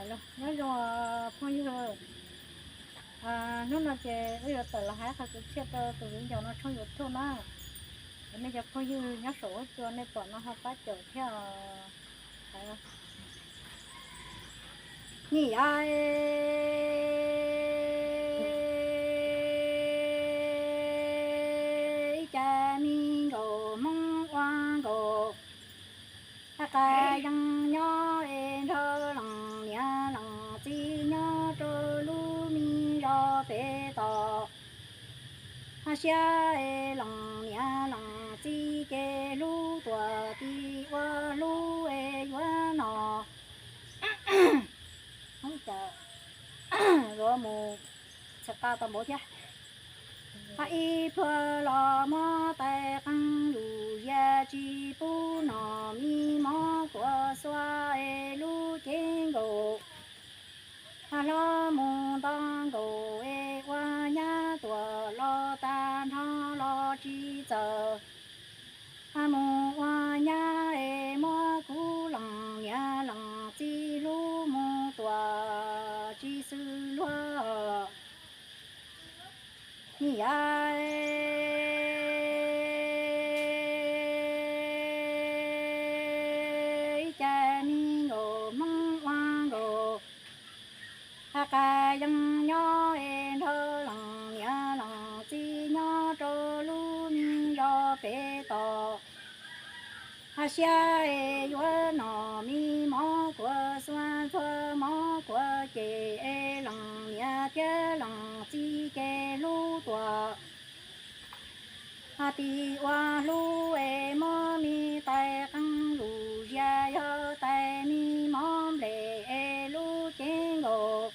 Nyob zoo phooj ywg, hnub no ces wb yuav tawm los hais qhov kwv txhiaj rau tus viv ncaus no tshooj YouTube na. Nej cov phooj ywg nyob saum huab cua nej pom no ho pab caum thiab os. Ni yam ib cas me nkaus Hmoob ua nkaus, qas yees nyob es nrog lees niam lees txiv nyob rau lub me zos pem tod. Haj siab es lees niam lees txiv ces hlub tuam tim ua hlub es yuav no. Yuav mus txhais qa tau npaum thiab. Hab ib pluag los muab tais qeej lus ya tsis pub no, me mov kuav xuas es lub cev nkaus. Hab hlob mus nto nkaus es ua nyab tuam los tag nrho los tsis txawm. Hab mus ua nyab es muab kuv lees niam lees txiv hlub mus tuam tsis xws luag. Ni yam ib cas me nkaus Hmoob ua nkaus, qas yees nyob es nrog lees niam lees txiv nyob rau lub me zos pem tod. Haj siab es yuav no, me mov kuav xuas txhua mov kuav ces es lees niam thiab lees txiv ces hlub tuam. Hab tim ua hlub es muab me tais qeej lus ya, yog tais me mov nplej es lub cev nkaus.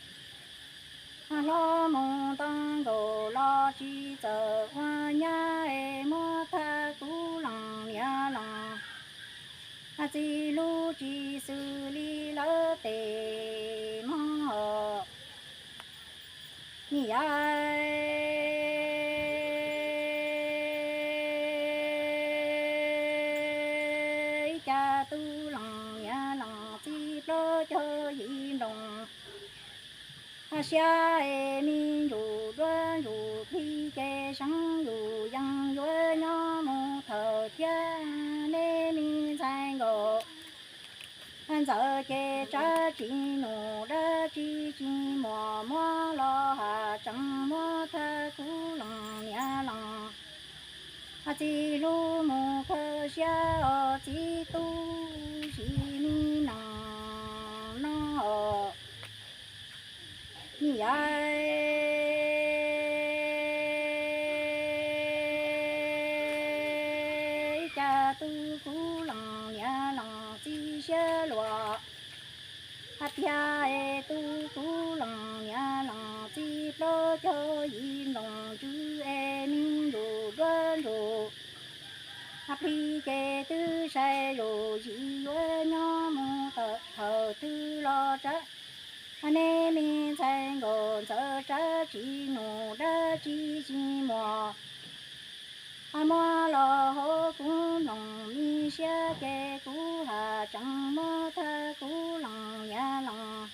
Hab hlob mus nto nkaus los tsis txawm ua nyab es muab thaj kuv lees niam lees txiv hlub tsis xws li lawv tej mov. Ni yam ib cas tub lees niam lees txiv plaub caug yim nploos. Hab siab es me ntsuj duab ntsuj plig ces seev yus yees yuav nyob mus thawm thiab. Nej me ntxhais nkaus ntxawm ces tsab tsis num dab tsi tsis muaj, muab los has tsees muab thaj kuv lees niam lees txiv hlub mus khaws siab os txiv tub sis me nees no. Ni yam ib cas tub kuv lees niam lees txiv siab luas. Hab tiag es tub kuv lees niam lees txiv plaub caug yim nploos tswv es me ntsuj duab ntsuj plig ces twb sai zuj zus yuav nyob mus thawm twg los tsab. Nej me ntxhais nkaus ntxawm tsab tsis num dab tsi tsis muaj, muab los hauv kuv mloog me siab ces kuv has tsees muab thaj kuv lees niam lees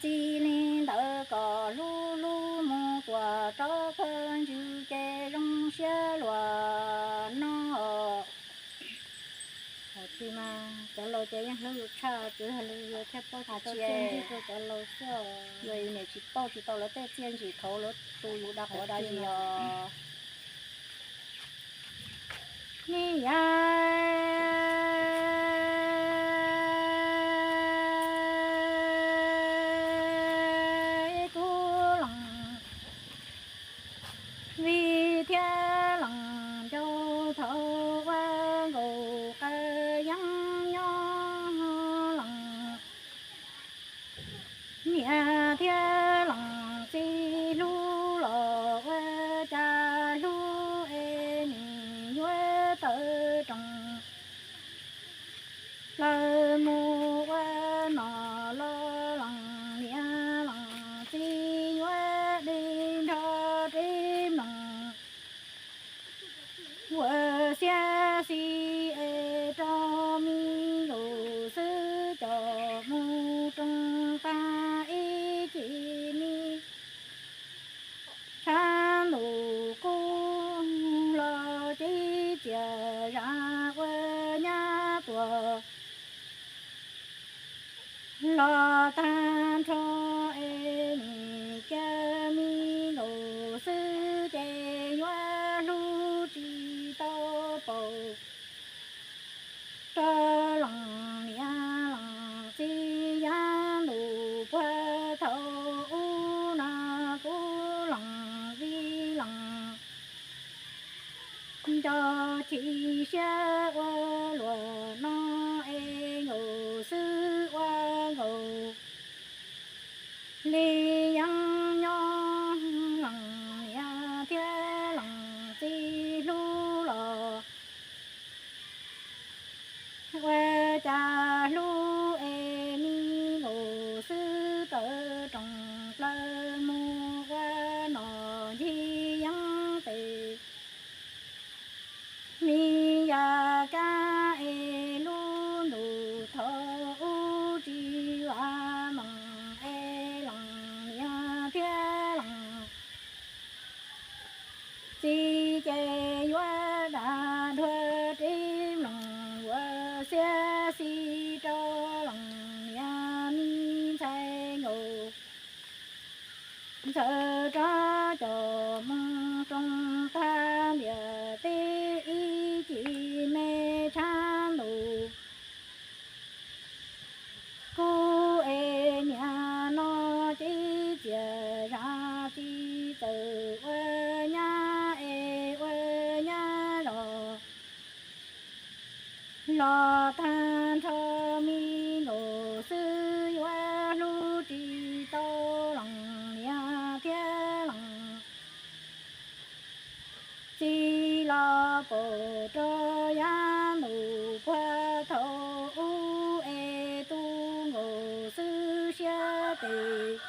txiv li ntawd kom hlub hlub mus tuam rov kawg ntsws ces zoo siab luag no. Tij mas cov laus ces yeej hlub yus tshaj, tsuas yog yus thiaj paub tsis tau txiaj ntsig rau cov laus xwb. Yog yus niam tsis paub tsis tau lawv tej txiaj ntsig thaum lawv tu yus dag quav dag zis os. Ni yam ib kub lees vij thiab lees ncau thaum ua nkaus qas yeeb nyob lees niam thiab lees txiv hlub los ua cas hlub es nws yuav tawm roos plaws mus ua nom los lees niam lees txiv yuav dib nrho dib mloog ua xiab xis es rau me ntsuj xwb coj mus rau zam ua nyab tuag los tag nrho es nim cia me nkaus xwb ces yuav hlub tsis tau paum rau leej niam leej txiv yav ntuj puag thaum ub no kuv leej vij leej nco chim siab ua luaj no es nkaus xwb ua nkaus li yeej nyob leej niam thiab leej txiv hlub los ua cas hlub es me nkaus xwb tawm rooj plaws mus ua nom ncig yeeb tes me yam kab es lub ntuj thaum ub tsis vam meej es leej niam thiab leej txiv ces yuav dag dhuav rib mloog ua xiab xis rau leej niam me ntxhais nkaus ntxawm rov coj mus rooj tag ntiaj teb ib cim me tshav ntuj. Kuv es niam no ces txias zam tsis txawj ua nyab es ua nyab zog los tag nrho me nkaus xwb yuav hlub tsis tau leej niam thiab leej txiv los paum rau yav ntuj puag thaum ub es tu nkaus xwb siab tes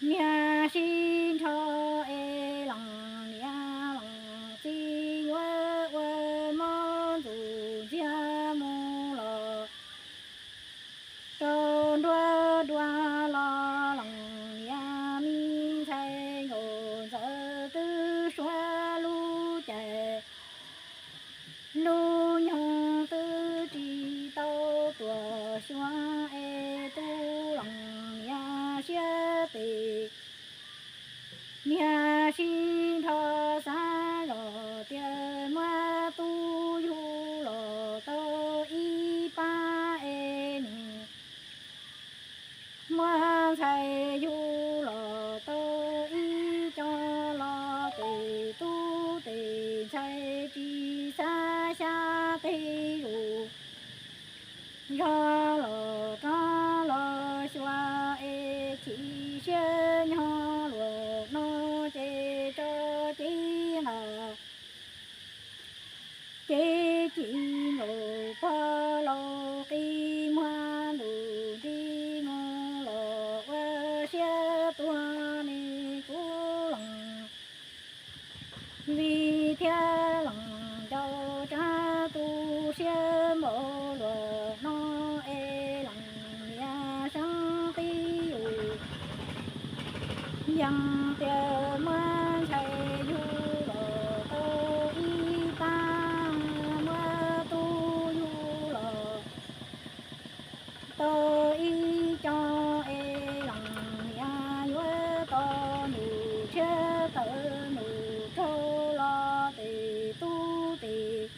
niag sib nrho es leej niam leej txiv yuav ua mob ntxuj ntxiag mus los rau nruab dua los leej niam me ntxhais nkaus ntxawm twb suav lub caij lub nyoog twb tsis tau tuaj xyuas es tu leej niam siab tes niag sib nrho xav zog tias muab tub yug los tau ib pab es nim muab ntxhais yug los tau ib co los tes tub tes ntxhais tsis xav xyab teb zus zog los rov los xyuas es chim siab nyob luaj no ces tso cev nqa cev ci nkaus pog laus qi muag ntuj nti mus los ua siab tuag ne kuv leej vij thiab leej nco tsab tu siab npaum luaj no es leej niam seeb tib yus yees tias muab ntxhais yug los tau ib pab, muab tub yug los tau ib co es leej niam yuav tos ntuj tshiab tawm ntuj tsaug los tes tub tes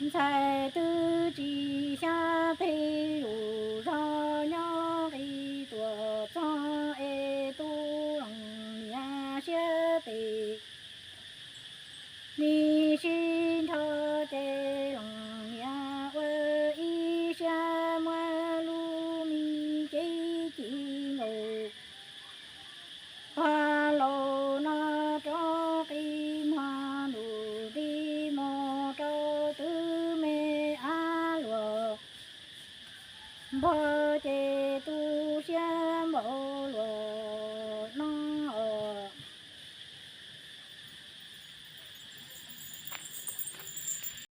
ntxhais twb tsis xyab teb zus zog nyob nqis tuaj txog es tu leej niam siab tes me sib nrho ces leej niam ua ib siab muab lub me cev ci nkaus pog laus no rov qi muag ntuj nti mus rau twb me ab luaj npog